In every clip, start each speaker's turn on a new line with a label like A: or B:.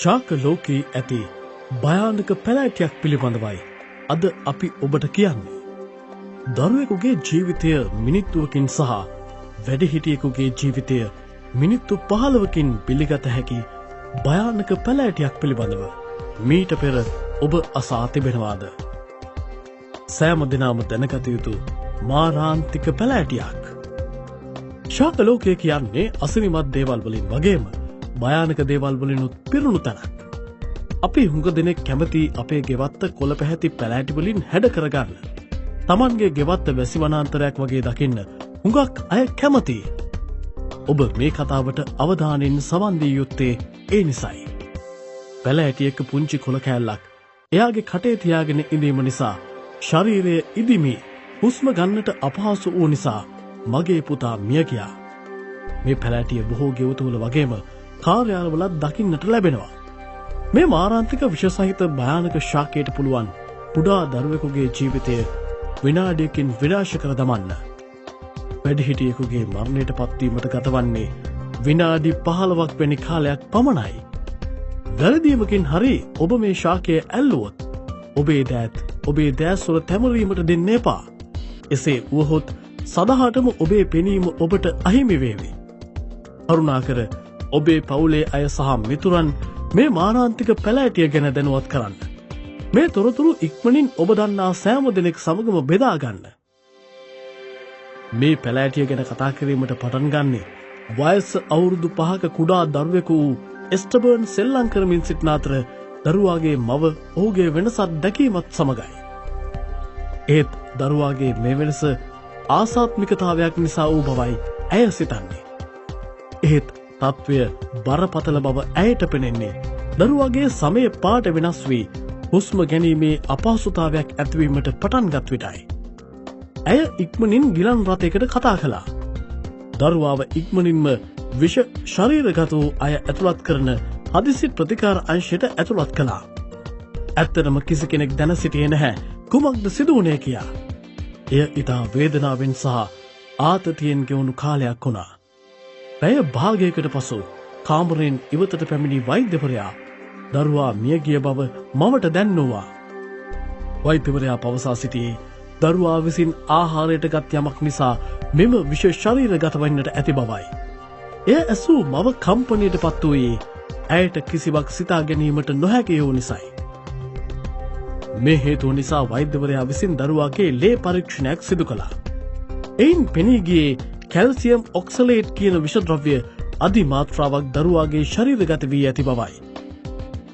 A: ශාක ලෝකයේ ඇති භයානක පැලැටියක් පිළිබඳවයි අද අපි ඔබට කියන්නේ. දරුවෙකුගේ ජීවිතය මිනිත්තුවකින් සහ වැඩිහිටියෙකුගේ ජීවිතය මිනිත්තු 15කින් පිළිගත හැකි භයානක පැලැටියක් පිළිබඳව මීට පෙර ඔබ අසා තිබෙනවාද? සෑම දිනම දැනගත යුතු මාරාන්තික පැලැටියක්. ශාක ලෝකය කියන්නේ අසිරිමත් දේවල් වලින් වගේම භයානක දේවල් වලිනුත් පිරුණු තැනක්. අපි හුඟ දෙනෙක් කැමති අපේ ගෙවත්ත කොළ පැහැති පැලැටි වලින් හැඩ කරගන්න. තමන්ගේ ගෙවත්ත වැසි වනාන්තරයක් වගේ දකින්න හුඟක් අය කැමතියි. ඔබ මේ කතාවට අවධානයෙන් සවන් දිය යුත්තේ ඒ නිසයි. පැලැටියක පුංචි කොළ කෑල්ලක් එයාගේ කටේ තියාගෙන ඉඳීම නිසා ශරීරය ඉදිමි හුස්ම ගන්නට අපහසු වූ නිසා මගේ පුතා මිය ගියා. මේ පැලැටිය බොහෝ ගෙවතුවල වගේම කාර්යාලවලත් දකින්නට ලැබෙනවා. මේ මාරාන්තික විෂ සහිත භයානක ශාකයට පුළුවන් කුඩා දරුවෙකුගේ ජීවිතය විනාඩියකින් විනාශ කර දමන්න. වැඩිහිටියෙකුගේ මරණයට පත්වීමට ගතවන්නේ විනාඩි 15ක් වැනි කාලයක් පමණයි. වැරදීමකින් හරි ඔබ මේ ශාකය ඇල්ලුවොත් ඔබේ දෑත් ඔබේ දෑස්වල තැමරීමට දෙන්න එපා. එසේ වුවහොත් සදහටම ඔබේ පෙනීම ඔබට අහිමි වේවි. කරුණාකර ඔබේ පවුලේ අය සහ මිතුරන් මේ මාරාන්තික පැලැටිය ගැන දැනුවත් කරන්න. මේ තොරතුරු ඉක්මනින් ඔබ දන්නා සෑම දෙනෙක් සමගම බෙදා ගන්න. මේ පැලැටිය ගැන කතා කිරීමට පටන් ගන්නේ වයස අවුරුදු 5ක කුඩා දරුවෙකු වූ එස්ටබර්න් සෙල්ලම් කරමින් සිටින අතර දරුවාගේ මව ඔහුගේ වෙනසක් දැකීමත් සමගයි. ඒත් දරුවාගේ මේ වෙනස ආසාත්මිකතාවයක් නිසා වූ බවයි ඇය සිතන්නේ. එහෙත් තත්ත්වය බරපතල බව ඇයට පෙනෙන්නේ දරුවාගේ සමය පාට වෙනස් වී හුස්ම ගැනීමේ අපහසුතාවයක් ඇතිවීමට පටන් ගත් විටයි. ඇය ඉක්මනින් ගිලන් රථයකට කතා කළා. දරුවාව ඉක්මනින්ම විෂ ශරීරගත වූ අය ඇතුළත් කරන හදිසි ප්‍රතිකාර අංශයට ඇතුළත් කළා. ඇත්තටම කිසි කෙනෙක් දැන සිටියේ නැහැ කුමක්ද සිදු වුණේ කියා. එය ඉතා වේදනාවෙන් සහ ආතතියෙන් ගෙවුණු කාලයක් වුණා. පැය භාගයකට පසු කාමරයෙන් ඉවතට පැමිණි වෛද්‍යවරයා දරුවා මියගිය බව මවට දැන්වුවා. වෛද්‍යවරයා පවසා සිටියේ දරුවා විසින් ආහාරයට ගත් යමක් නිසා මෙම විෂ ශරීරගත වන්නට ඇති බවයි. එය ඇසූ මව කම්පනයට පත් වූයේ ඇයට කිසිවක් සිතා ගැනීමට නොහැකි වූ නිසයි. මේ හේතුව නිසා වෛද්‍යවරයා විසින් දරුවාගේ ලේ පරීක්ෂණයක් සිදු කළා. එයින් පෙනී ගියේ කැල්සියම් ඔක්සලේට් කියන විෂ ද්‍රව්‍ය අධි මාත්‍රාවක් දරුවාගේ ශරීරගත වී ඇති බවයි.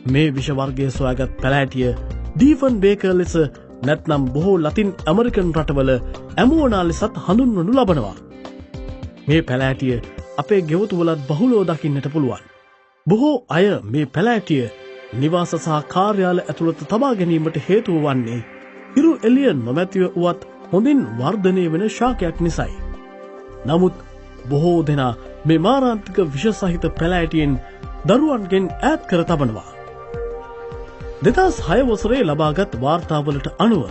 A: මේ විෂ වර්ගය සොයාගත් පැලැටිය ඩීෆන් බේකර් ලෙස නැත්නම් බොහෝ ලතින් ඇමරිකන් රටවල ඇමෝනා ලෙසත් හඳුන්වනු ලබනවා. මේ පැලැටිය අපේ ගෙවතුවලත් බහුලව දකින්නට පුළුවන්. බොහෝ අය මේ පැලැටිය නිවාස සහ කාර්යාල ඇතුළත තබා ගැනීමට හේතුව වන්නේ හිරු එළිය නොමැතිව වුවත් හොඳින් වර්ධනය වෙන ශාකයක් නිසයි. නමුත් බොහෝ දෙනා මේ මාරාන්තික විෂ සහිත පැලැටියෙන් දරුවන්ගෙන් ඈත් කර තබනවා. 2006 වසරේ ලබාගත් වාර්තාවලට අනුව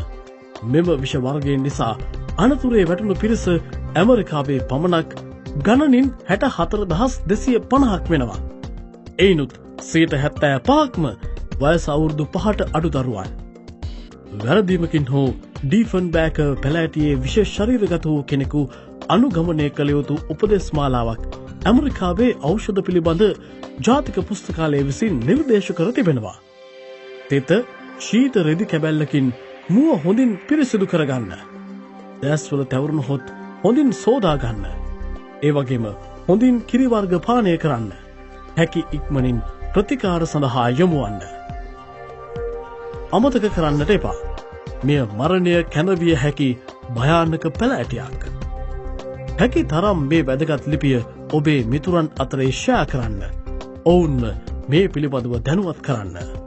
A: මෙම විෂ වර්ගයෙන් නිසා අනතුරේ වැටුණු පිරිස ඇමරිකාවේ පමණක් ගණනින් 64,250ක් වෙනවා. එයිනුත් 75%ක්ම වයස අවුරුදු 5ට අඩු දරුවන්. වැරදීමකින් හෝ ඩීෆන් බෑකර් පැලැටියේ විෂ ශරීරගත වූ කෙනෙකු අනුගමනය කළ යුතු උපදෙස් මාලාවක් ඇමරිකාවේ ඖෂධ පිළිබඳ ජාතික පුස්තකාලය විසින් නිර්දේශ කර තිබෙනවා. තෙත ශීත රෙදි කැබැල්ලකින් මුව හොඳින් පිරිසිදු කරගන්න. දැස්වල තැවරුණහොත් හොඳින් සෝදා ගන්න. ඒ වගේම හොඳින් කිරි වර්ග පානය කරන්න. හැකි ඉක්මනින් ප්‍රතිකාර සඳහා යොමු වන්න. අමතක කරන්නට එපා. මෙය මරණය කැඳවිය හැකි භයානක පැලැටියක්. හැකි තරම් මේ වැදගත් ලිපිය ඔබේ මිතුරන් අතරේ ෂෙයා කරන්න. ඔවුන්ව මේ පිළිබඳව දැනුවත් කරන්න.